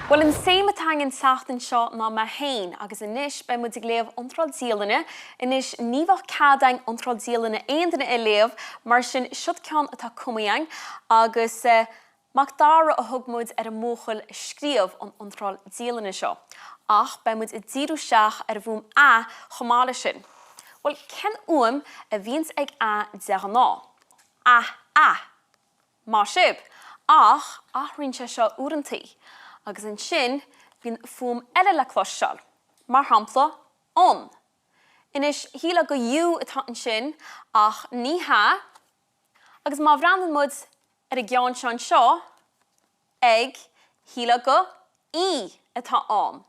Bhuel, an tsuim atá againn an tseachtain seo ná mé féin, agus anois beidh muid ag léamh iontráil dialainne. Anois, ní bheadh cead againn iontráil dialainne aon duine a léamh, mar sin, siod ceann atá cumtha againn, agus eh, Mac Dara a thug muid ar an mbuachaill a scríobh an iontráil dialainne seo. Ach beidh muid ag díriú isteach ar an bhfuaim 'a' chomh maith leis sin. Bhuel, cén fhuaim a bhíonns ag 'a' de ghnáth? 'A, A'. Maith sibh! Ach athraíonn sé seo uaireantaí, agus ansin bíonn fuaim eile le cloisteáil. Mar shampla, an. Anois, shílfeá gur U atá ansin, ach ní hea. Agus má bhreathnaíonn muid ar an gceann seo anseo, ag, shílfeá gur E atá ann.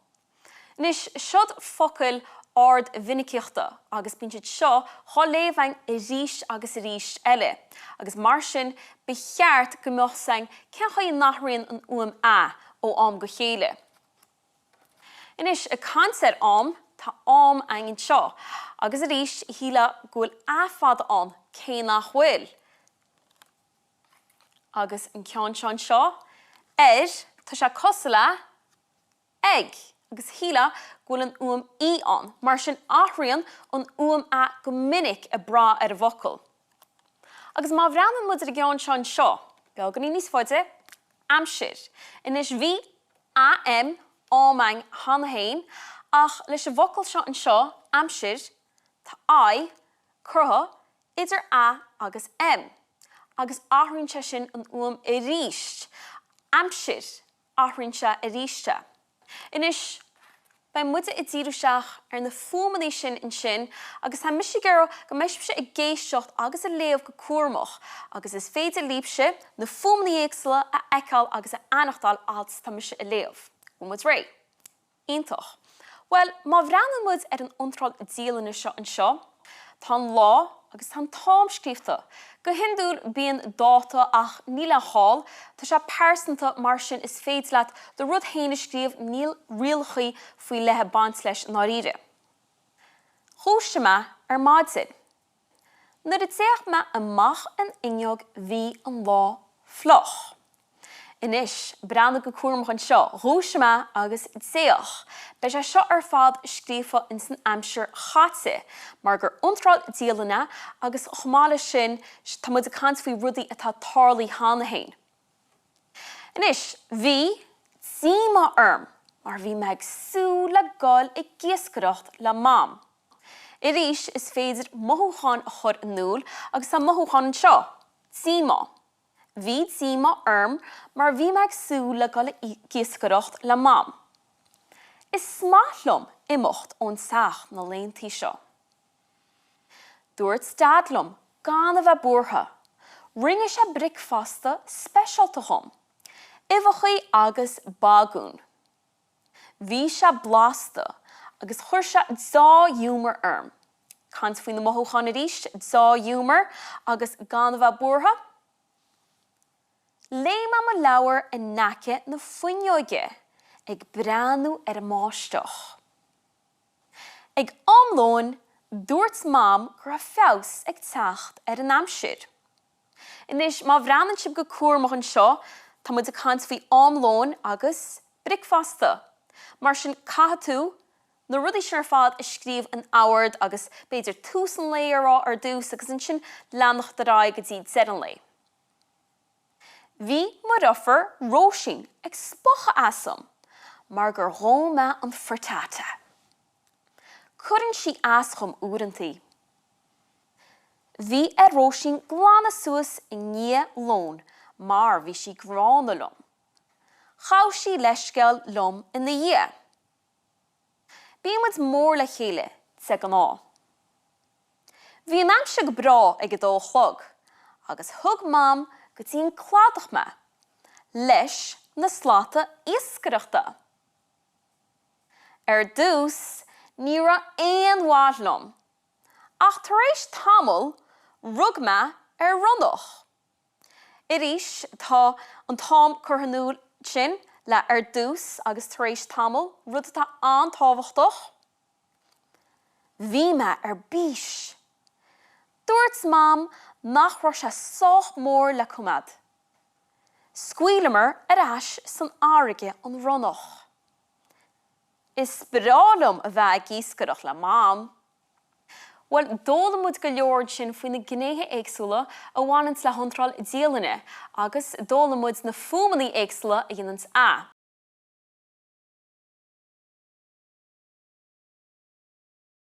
Anois, siod focail ard-mhinicíochta agus bíonn siad seo dhá léamh againn arís agus arís eile agus mar sin ba cheart go mbeadh 's againn cén chaoi a n-athraíonn an fhuaim 'a' ó am go chéile. Anois, ag caint ar am, tá am againn anseo agus arís shílfeá go bhfuil 'a' fada ann cé nach bhfuil. Agus an ceann seo anseo, ar, tá sé cosúil le ag, agus shílfeá go bhfuil an fhuaim í ann, mar sin athraíonn an fhuaim a go minic ag brath ar an bhfocal. Agus má bhreathnaíonn muid ar an gceann seo anseo, beagáinín níos faide, aimsir. Anois bhí AM, ám againn cheana féin, ach leis an bhfocal seo anseo, aimsir, tá I curtha idir A agus M, agus athraíonn sé sin an fhuaim arís, aimsir, athraíonn sé arís é. Anois, beidh muide ag díriú isteach ar na fuaimeanna sin ansin agus tá mise ag iarraidh go mbeidh sibhse ag éisteacht agus ag léamh go cúramach agus is féidir libhse na fuaimeanna éagsúla a fheiceáil agus a aithneachtáil fhad is atá mise ag léamh. Bhfuil muid réidh? Iontach. Bhuel, má bhreathnaíonn muid ar an iontráil dialainne seo anseo, tá an lá agus tá an t-am scríobhta. Go hiondúil bíonn dáta ach níl aon chall, tá sé pearsanta mar sin is féidir leat do rud féin a scríobh, níl rialacha faoi leith ag baint leis i ndáiríre. Dhúisigh mé ar maidin. Nuair a d'fhéach mé amach an fhuinneog bhí an lá fliuch. Anois, breathnaigh go cúramach anseo, dhúisigh mé agus d'fhéach. Beidh sé seo ar fad scríofa ins an aimsir chaite, mar gur iontráil dialainne agus chomh maith leis sin tá muid ag caint faoi rudaí atá tarlaithe cheana féin. Anois, bhí díomá orm mar bhí mé ag súil le goil ag iascaireacht le Mam. Arís, is féidir mothúcháin a chur in iúl agus tá mothúchán anseo, díomá. Bhí díomá orm mar bhí mé ag súil le dul ag iascaireacht le Mam. Is maith liom imeacht ón teach na laethanta seo. Dúirt Daid liom gan a bheith buartha. Rinne sé bricfeasta speisialta dhom, uibheachaí agus bagún. Bhí sé blasta agus chuir sé deá-ghiúmar orm. Caint faoi na mothúcháin arís, deá-ghiúmar agus gan a bheith buartha. Léigh mé mo leabhar in aice na fuinneoige ag breathnú ar an mbáisteach. Ag am lóin, dúirt Mam go raibh feabhas ag teacht ar an aimsir. Anois, má bhreathnaíonn sibh go cúramach anseo, tá muid ag caint faoi am lóin agus bricfeasta. Mar sin, caithfidh tú na rudaí sin ar fad a scríobh in ord agus b'fhéidir tús an lae a rá ar dtús agus ansin leanacht ar aghaidh go dtí deireadh an lae. Bhí mo dheirfiúr Róisín ag spochadh asam mar gur dhó mé an frittata. Cuireann sí as dhom uaireantaí. Bhí ar Róisín glanadh suas i ndiaidh lóin mar bhí sí gránna liom. Ghabh sí leithscéal liom ina dhiaidh. Bíonn muid mór le chéile de ghnáth. Bhí an aimsir go breá ag a dó a chlog agus thug Mam go dtí an cladach mé leis na slata iascaireachta. Ar dtús ní raibh aon mhaith liom Ach tar éis tamaill, rug mé ar ronnach. Arís, tá an t-am curtha in iúl ansin le ar dtús agus tar éis tamaill, rud atá an-tábhachtach. Bhí mé ar bís! Dúirt Mam nach raibh sé sách mór le coimeád. Scaoileamar ar ais san fharraige an ronnach. Is breá liom a bheith ag iascaireacht le Mam. Bhuel, d'fhoghlaim muid go leor ansin faoi na gnéithe éagsúla a bhaineanns le hiontráil dialainne agus d'fhoghlaim muid na fuaimeanna éagsúla a dhéananns A.